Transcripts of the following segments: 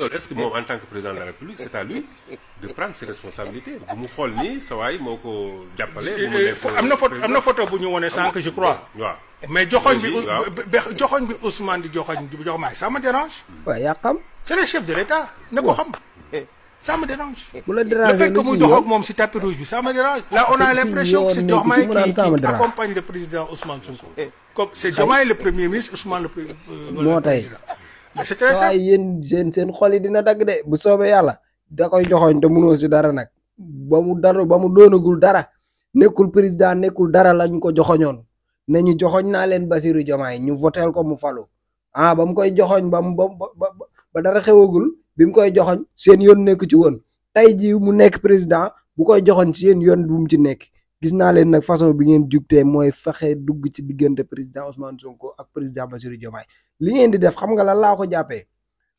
reste moom en tant que président de la République c'est à lui de prendre ses responsabilités bu mu xool ni sa waay moo ko jàppale. am na photo bu ñu wone sànq je crois. waaw mais joxoñ bi Ousmane di joxoñ Diomaye ça me dérange. waaw yaa xam. c'est le chef de l'État na ko xam. ça me dérange. bu la déranger le fait que muy dox ak moom si tapis rouge bi ça me dérange. là on a l'impression que c'est Diomaye qui accompagne le président Ousmane Sonko. comme c'est Diomaye le premier ministre Ousmane le premier. moo tey mais c'est très simple. yéen seen xol yi dina dagg de bu soobee yàlla da koy joxoñ te mënoo si dara nag ba mu doonagul dara nekkul président nekkul dara la ñu ko joxoñoon ne ñu joxoñ naa leen Bassirou Diomaye ñu voteel ko mu falu ba mu koy joxoñ ba dara xewagul bi mu koy joxoñ seen yoon nekk ci woon tey jii mu nekk président bu koy joxoñ seen yoon bu mu ci nekk gis naa leen nag façon bi ngeen jugtee mooy fexe dugg ci diggante président Ousmane Sonko ak président Bassirou Diomaye li ngeen di def xam nga lan laa ko jàppee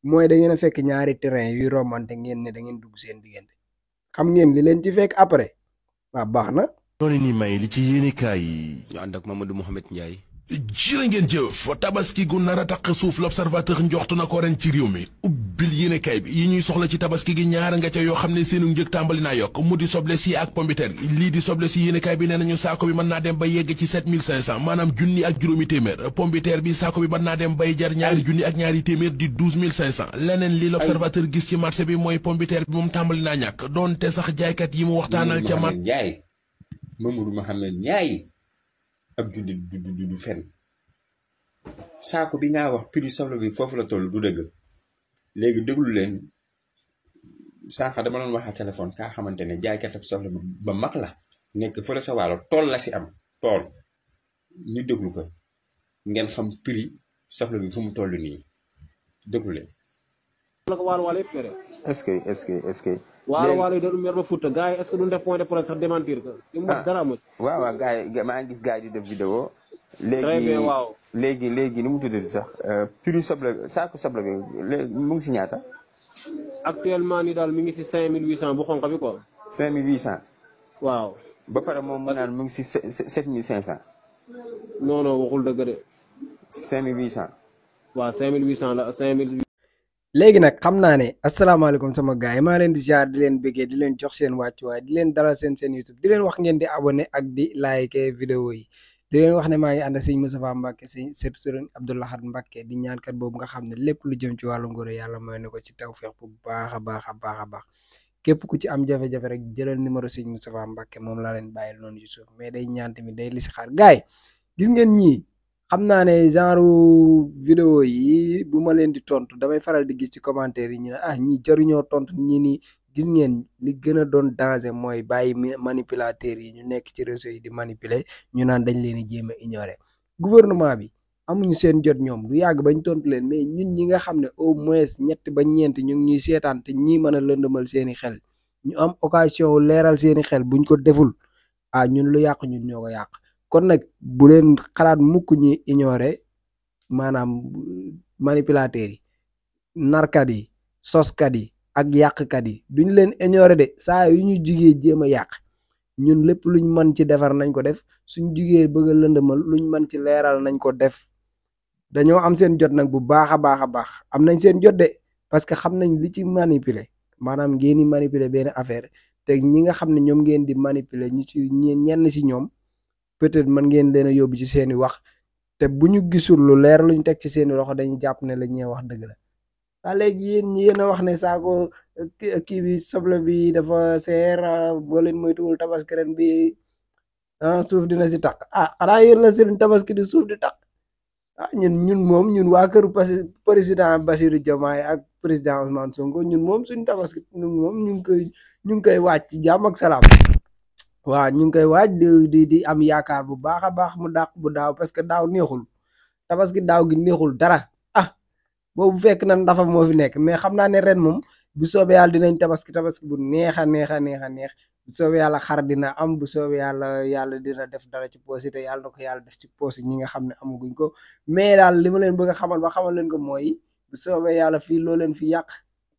mooy da ngeen a fekk ñaari terrain yuy romante ngeen ne da ngeen dugg seen diggante xam ngeen li leen ci fekk après waaw baax na. noonu ni may li ci yéenekaay yi. ñu ànd ak Mamadou Mouhamed Ndiaye. jërë ngeen jëf tabaski gu nar a taq suuf l'observateur njoxtu na ko ren ci réew mi ubbil yéenekaay bi yi ñuy soxla ci tabaski gi ñaara nga ca yoo xam ne seenu njëg tàmbali naa yokk mu di soble si ak pombiteer gi lii di soble si yéenekaay bi nee nañu saako bi mën naa dem ba yegg ci 7500 maanaam junni ak juróomi téeméer pombiteer bi saako bi mën naa dem bay jar ñaari junni ak ñaari téeméer di 12500 leneen li l'observateur gis ci marché bi mooy pombiteer bi moom tàmbali naa ñàkk doonte sax jaaykat yi mu waxtaanal ca Mamadou Mouhamed Ndiaye ab jullit du fen saako bi nga wax prix soble bi foofu la toll du dëgg léegi déglu leen sànq dama doon wax a téléphone kaa xamante ne jaaykat ak soble ba mag la nekk fële sa wàllo tool la si am tool ñu déglu ko ngeen xam prix soble bi fu mu toll nii déglu leen. est-ce que waalo yi doon mer ba Fouta gars yi est-ce que duñ def point de presse sax démentir que li mu wax dara amul. waaw gars yi maa ngi gis gars yi di def vidéo très bien waaw léegi ni mu tuddati sax prix soble saako soble bi léegi mu ngi si ñaata. actuellement ni daal mi ngi si 5800 bu xonq bi quoi. 5800. waaw. ba pare moom mu naan mu ngi si 7500. non waxul dëgg de. 5800. waaw 5800 la 5000. léegi nag xam naa ne asalaamaaleykum sama gars yi maa leen di jaar di leen bëggee di leen jox seen wàccuwaay di leen dalal seen YouTube di leen wax ngeen di abonné ak di like vidéo yi di leen wax ne maa ngi ànd ak sëñ Moustapha Mbacke sëñ Serigne Abdou Lahad Mbacke di ñaankat boobu nga xam ne lépp lu jëm ci wàllu ngóor yàlla mooy na ko ci tawfeex bu baax a baax képp ku ci am jafe-jafe rek jëlal numéro sëñ Moustapha Mbacke moom laa leen bàyyil noonu ci suuf mais day ñaan tamit day lisi xaar gars yi gis ngeen ñii xam naa ne genre vidéo yi bu ma leen di tontu damay faral di gis ci commentaire yi ñu ne ñi jaruñoo tontu ñi ni gis ngeen li gën a doon danger mooy bàyyi manipulateurs yi ñu nekk ci réseau yi di manipuler ñu naan dañ leen di jéem a ignorer gouvernement bi amuñu seen jot ñoom du yàgg bañ tontu leen mais ñun ñi nga xam ne au moins ñett ba ñeent ñu ngi ñuy seetaan te ñii mën a lëndëmal seeni xel ñu am occasion leeral seeni xel buñ ko deful ñun lu yàq ñun ñoo ko yàq. kon nag bu leen xalaat mukk ñi ignorer maanaam manipulateurs yi narkat yi soskat yi ak yàqkat yi duñ leen ignorer de saa yu ñu jugee jéem a yàq ñun lépp luñ mën ci defar nañ ko def suñ jugee bëgg a lëndëmal luñ mën ci leeral nañ ko def dañoo am seen jot nag bu baax a baax am nañ seen jot de parce que xam nañ li ci manipuler maanaam ngeen di manipuler benn affaire te ñi nga xam ne ñoom ngeen di manipuler ñu ci ñenn si ñoom peut-être mën ngeen leen a yóbbu ci seeni wax te bu ñu gisul lu leer luñ teg ci seeni loxo dañuy jàpp ne la ñuy wax dëgg la waa léegi yéen a wax ne saako kii bi soble bi dafa seer boo leen moytuwul tabaski ren bi suuf dina si taq xanaa yéen la seen tabaski di suuf di taq ñun waa këru président Bassirou Diomaye ak président Ousmane Sonko ñun moom suñu tabaski ñun moom ñu ngi koy wàcc ci jàmm ak salaam waaw ñu ngi koy waaj di am yaakaar bu baax a baax mu dàq bu daaw parce que daaw neexul tabaski daaw gi neexul dara boobu fekk na ndafa moo fi nekk mais xam naa ne ren moom bu soobee yàlla dinañ tabaski bu neex a neex bu soobee yàlla xar dina am bu soobee yàlla dina def dara ci poos yi te yàlla na ko yàlla def ci poos yi ñi nga xam ne amaguñ ko mais daal li ma leen bëgg a xamal ba xamal leen ko mooy bu soobee yàlla fii loo leen fi yàq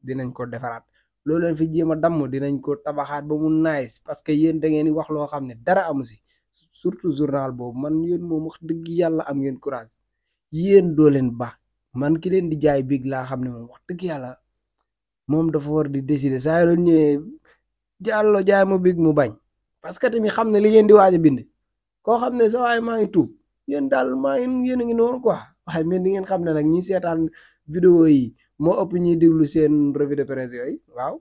dinañ ko defaraat loo leen fi jéem a damm dinañ ko tabaxaat ba mu nice parce que yéen da ngeen di wax loo xam ne dara amu si surtout journal boobu man yéen moom wax dëgg yàlla am ngeen courage yéen doo leen ba man ki leen di jaay big laa xam ne moom wax dëgg yàlla moom dafa war di décider saa yoo doon ñëwee jàllo jaay ma big mu bañ parce que tamit xam ne li ngeen di waaj a bind koo xam ne sa waay maa ngi tuub yéen daal yéen a ngi noonu quoi waaye mais di ngeen xam ne nag ñi seetaan vidéo yi moo ëpp ñuy déglu seen revue de presse yooyu waaw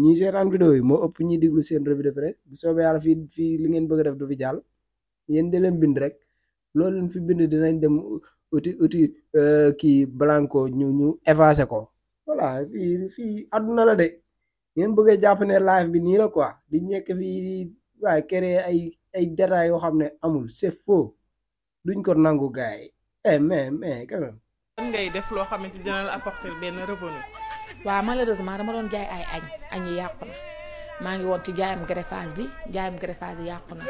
ñi seetaan vidéo yi moo ëpp ñuy déglu seen revue de presse bu soobee yàlla fii li ngeen bëgg a def du fi jàll yéen de leen bind rek loolu leen fi bind dinañ dem uti kii blanco ñu effacé ko voilà fii àdduna la de ngeen bëggee jàpp ne live bi nii la quoi di nekk fii waaye créer ay détails yoo xam ne amul c'est faux duñ ko nangu gars yi mais quand même. lan ngay def loo xamante dina la apporter benn revenu. waaw malheureusement dama doon jaay ay añ yi yàqu na maa ngi woon ci jaayam greffage bi yàqu na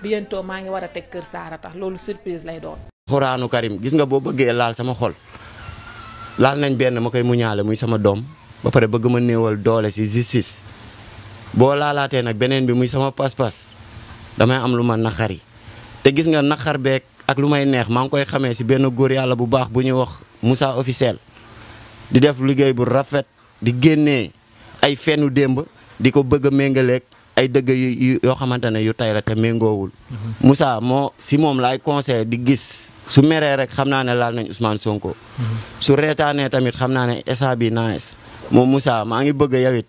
bientôt maa ngi war a teg kër Saara tax loolu surprise lay doon. Xuraanu Karim gis nga boo bëggee laal sama xol laal nañ benn ma koy muñaale muy sama doom ba pare bëgg ma néewal doole ci justice boo laalaatee nag beneen bi muy sama pas-pas damay am lu ma naqari te gis nga naqar beeg ak lu may neex maa ngi koy xamee ci benn góor yàlla bu baax bu ñuy wax Moussa officiel di def liggéey bu rafet di génnee ay fennu démb di ko bëgg a méngaleeg ay dëgg yoo xamante ne yu tay la te méngoowul Moussa moom laay conseillé di gis su meree rek xam naa ne laal nañ Ousmane Sonko su reetaanee tamit xam naa ne esa bi nice moom Moussa maa ngi bëgg yow it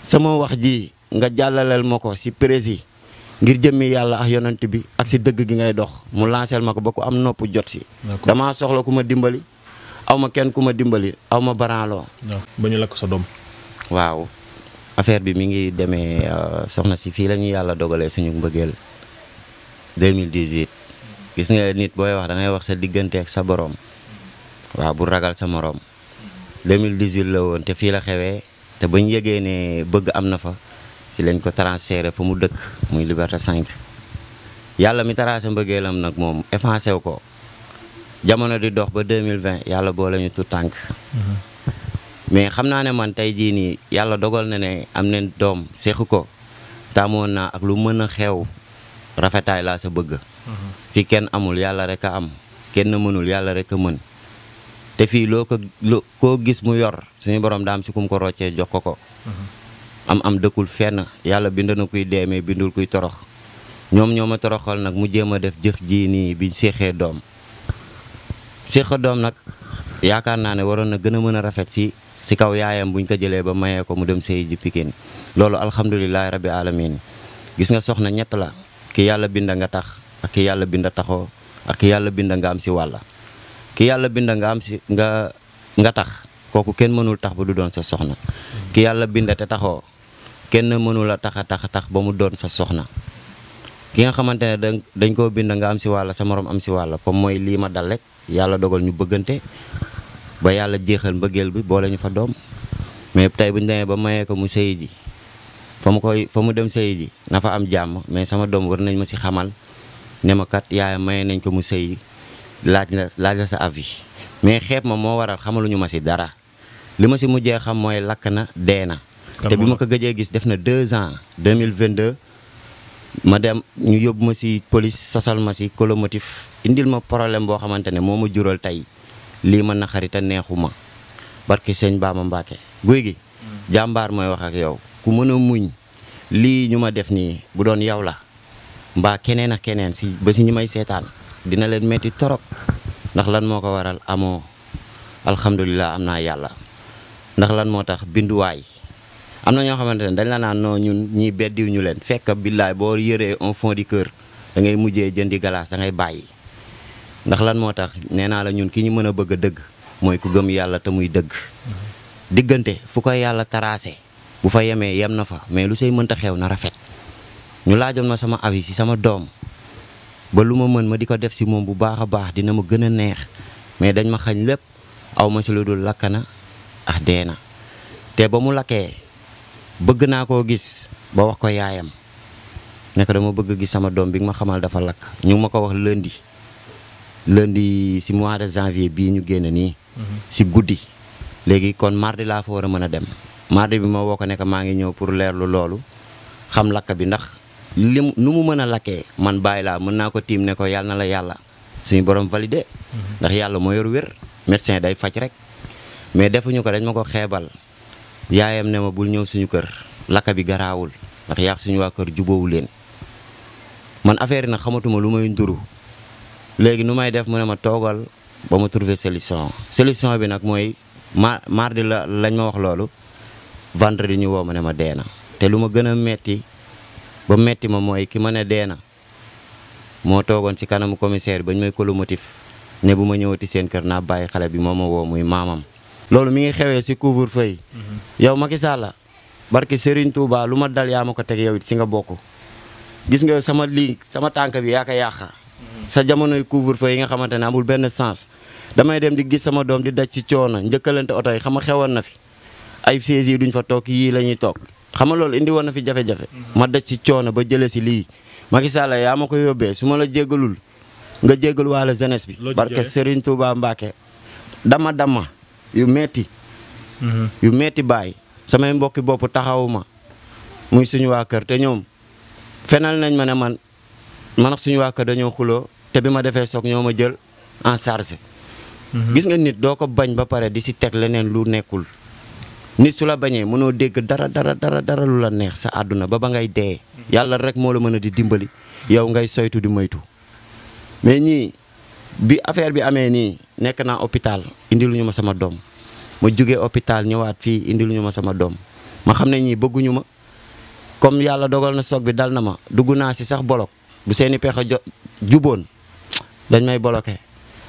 sama wax ji nga jàllaleel ma ko ci prési ngir jëmmi yàlla ak yonent bi ak ci dëgg gi ngay dox mu lancel ma ko ba ku am nopp jot ci damaa soxla ku ma dimbali aw ma kenn ku ma dimbali aw ma baranloo ba ñu lakk sa doom waaw affaire bi mi ngi demee soxna si fii la ñu yàlla dogalee suñu mbëggeel 2018 gis nga nit booy wax da ngay wax sa diggante ak sa borom waaw bu ragal sa morom 2018 la woon te fii la xewee te bañ yëgee ne bëgg am na fa si lañ ko transféré fa mu dëkk muy Liberté 5 yàlla mi tracé mbëggeelam nag moom effacé wu ko jamono di dox ba 2020 yàlla boole ñu tout tànk mais xam naa ne man tey jii nii yàlla dogal na ne am nañ doom seexu ko taamoon naa ak lu mën a xew rafetaay laa sa bëgg fii kenn amul yàlla rek a am kenn mënul yàlla rek a mën te fii koo gis mu yor suñu borom daam si kum ko roccee jox ko am dëkkul fenn yàlla bind na kuy dee mais bindul kuy torox ñoom ñoo ma toroxal nag mu jéem a def jëf ji nii biñ seexee doom nag yaakaar naa ne waroon na gën a mën a rafet si kaw yaayam buñ ko jëlee ba mayee ko mu dem sëy ji Pikine loolu alhamdulilahi rabbi alamin gis nga soxna ñett la ki yàlla binda nga tax ak ki yàlla binda taxoo ak ki yàlla binda nga am si wàlla ki yàlla binda nga am si nga tax kooku kenn mënul tax ba du doon sa soxna ki yàlla binda te taxoo kenn mënul a tax ba mu doon sa soxna ki nga xamante ne dañ koo binda nga am si wàlla sa morom am si wàlla comme mooy lii ma dal rek yàlla dogal ñu bëggante ba yàlla jeexal mbëggeel bi boole ñu fa doom mais tey bu ñu demee ba mayee ko mu sëyi ji fa mu dem sëyi ji na fa am jàmm mais sama doom war nañ ma si xamal ne ma kat yaayam mayee nañ ko mu sëyi laaj la sa avis mais xeeb ma moo waral xamaluñu ma si dara li ma si mujjee xam mooy lakk na dee na te bi ma ko gëjee gis def na 2 ans 2022 ma dem ñu yóbbu ma si police sosal ma si colomotif indil ma problème boo xamante ne moo ma jural tey lii ma naqari te neexu ma barki sëñ Bamba Mbàkke guy gi jàmbaar mooy wax ak yow ku mën a muñ lii ñu ma def nii bu doon yow la mbaa keneen ak keneen ba si ñi may seetaan dina leen metti torop ndax lan moo ko waral amoo alhamdulilah am naa yàlla ndax lan moo tax binduwaay am na ñoo xamante ne dañ la naan noo ñun ñii beddiw ñu leen fekk billaay boo yëree un fond du cœur da ngay mujjee jëndi galaas da ngay bàyyi ndax lan moo tax nee naa la ñun ki ñu mën a bëgg a dëgg mooy ku gëm yàlla te muy dëgg diggante fu ko yàlla taraase bu fa yemee yem na fa mais lu say mënta xew na rafet ñu laajoon ma sama avis si sama doom ba lu ma mën ma di ko def si moom bu baax a baax dina ma gën a neex mais dañ ma xañ lépp aw ma si lu dul lakk na ah dee na te ba mu lakkee bëgg naa koo gis ba wax ko yaayam ne ko dama bëgg gis sama doom bi nga ma xamal dafa lakk ñu ngi ma ko wax lundi si mois de janvier bii ñu génn nii si guddi léegi kon mardi laa fa war a mën a dem mardi bi ma woo ko ne maa ngi ñëw pour leerlu loolu xam lakk bi ndax nu mu mën a lakkee man bàyyi laa mën naa ko tiim ne ko yàlla na la yàlla suñu borom validé ndax yàlla moo yor wér médecin day faj rek mais defuñu ko dañ ma ko xeebal yaayam ne ma bul ñëw suñu kër lakka bi garaawul ndax yaax suñu waa kër jubóowu leen man affaire yi nag xamatuma lu may nduru léegi nu may def mu ne ma toogal ba ma trouver solution bi nag mooy mardi lañ ma wax loolu vendredi ñu woo ma ne ma dee na te lu ma gën a metti ba metti ma mooy ki ma ne dee na moo toogoon ci kanamu commissaire bañ may colomotif ne bu ma ñëwati seen kër naa bàyyi xale bi moo ma woo muy maamam. loolu mi ngi xewee ci couvre-feu yow Macky Sall barki Serigne Touba lu ma dal yaa ma ko teg yow it si nga bokk gis nga sama tànk bi yaa ko yàqa sa jamonoy couvre-feu yi nga xamante ne amul benn sens damay dem di gis sama doom di daj ci coono njëkkalante oto yi xam nga xewoon na fi ay sièges yi duñ fa toog yii la ñuy toog xam nga loolu indi woon na fi jafe-jafe ma daj ci coono ba jëlee si lii Macky Sall yaa ma ko yóbbee su ma la jéggalul nga jéggal waale jeunesse bi barke Serigne Touba Mbacke dama yu metti bàyyi samay mbokki bopp taxawuma muy suñu waa kër te ñoom fenal nañ ma ne man ak suñu waa kër dañoo xuloo te bi ma defee soog ñoo ma jël en charge gis nga nit doo ko bañ ba pare di si teg leneen lu nekkul nit su la bañee mënoo dégg dara lu la neex sa àdduna ba ngay dee yàlla rek moo la mën a di dimbali yow ngay soytu di moytu mais ñii bi affaire bi amee nii nekk naa hôpital indi lu ñu ma sama doom ma jugee hôpital ñëwaat fii indi lu ñu ma sama doom ma xam ne ñii bëgguñu ma comme yàlla dogal na soog bi dal na ma dugg naa si sax bolok bu seeni pexe juboon dañ may bloqué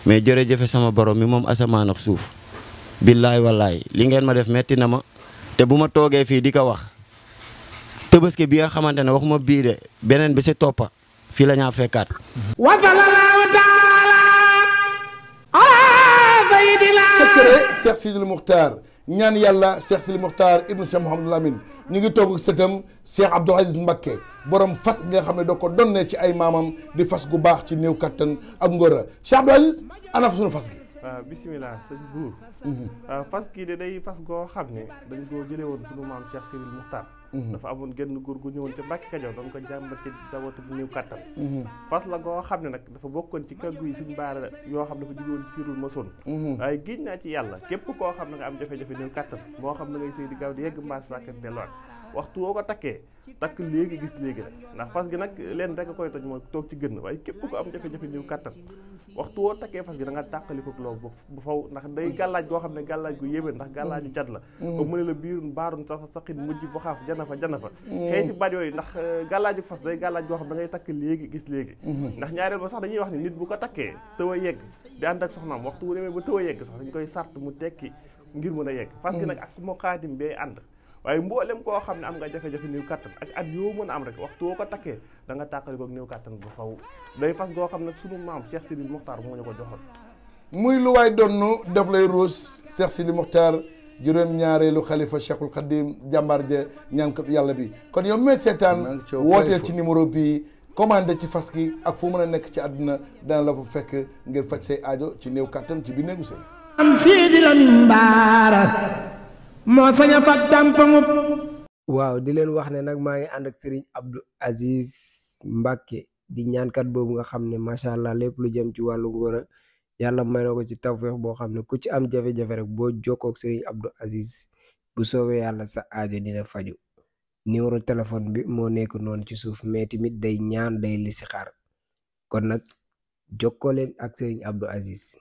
mais jërëjëfe sama borom mi moom asamaan ak suuf billaay wallaay li ngeen ma def metti na ma te bu ma toogee fii di ko wax Tabaski bi nga xamante ne waxuma bii de beneen bi si toppa fii la ñaa fekkaat secret Cheikh Sidil Muxtaar ñaan yàlla Cheikh Sidil Muxtaar ibnu Cheikh Mouhamadul Amin ñu ngi toog ak sëtam Cheikh Abdoul Aziz Mbacké borom fas nga xam ne da ko donnee ci ay maamam di fas gu baax ci néew kattan ak ngóora Cheikh Abdoul Aziz ana fa sunu fas gi. waaw bisimilah sëñ buur fas gii de day fas goo xam ne dañ koo jëlee woon sunu maam Cheikh Sidil Muxtaar dafa amoon genn góor gu ñëwoon te Mbàkke Kajoor doon ko jàmbat ci dawatu bu néew kattan fas la goo xam ne nag dafa bokkoon ci kàggu yi suñ baara yoo xam ne dafa jóge woon siirul masoon waaye géej naa ci yàlla képp koo xam ne nga am jafe-jafe néew kattan moo xam ne ngay sëy di gaaw di yegg mbaas sàkkat delluwaat waxtu woo ko takkee takk léegi gis léegi rek ndax fas gi nag leen rek a koy toj mooy toog ci gën waaye képp ko am jafe-jafe néew kattan waxtu woo takkee fas gi da nga tàqali ko loolu bu faw ndax day gàllaaj goo xam ne gàllaaj gu yéeme ndax gàllaaju cat la ba mu ne la biirun baarun sa saqin mujj bu xaaf jana fa xëy ci baat yooyu ndax gàllaaju fas day gàllaaj goo xam ne da ngay takk léegi gis léegi ndax ñaareel ba sax dañuy wax ni nit bu ko takkee tëw a yegg di ànd ak soxnaam waxtu wu demee ba tëw a yegg sax dañ koy sart mu tekki ngir mën a yegg fas gi nag ak moo xaatim bee ànd waaye mboolem koo xam ne am nga jafe-jafe néew kattan ak at yoo mën a am rek waxtu woo ko takkee da nga tàqali ko néew kattan bu faw day fas goo xam ne sunu maam Cheikh Sidil Muxtaar moo ñu ko joxoon muy lu waay donnu daf lay ruus Cheikh Sidil Muxtaar juróom-ñaareelu xalifa Cheikhul Khadim jàmbaar ja ñaankat yàlla bi kon yow mee seetaan wooteel ci numéro bii commandé ci fas gi ak fu mën a nekk ci àdduna dana la fa fekk ngir faj say aajo ci néew kattan ci biir néegu sëy am Sidi Lamine Bara moo sañ a fat dàmpamu. waaw di leen wax ne nag maa ngi ànd ak Serigne Abdou Aziz Mbacké di ñaankat boobu nga xam ne macha allah lépp lu jëm ci wàllu ngóora yàlla may na ko ci tawfeex boo xam ne ku ci am jafe-jafe rek boo jokkoo ak Serigne Abdou Aziz bu soobee yàlla sa aajo dina faju numéro téléphone bi moo nekk noonu ci suuf mais tamit day ñaan day listixaar kon nag jokkoo leen ak Serigne Abdou Aziz.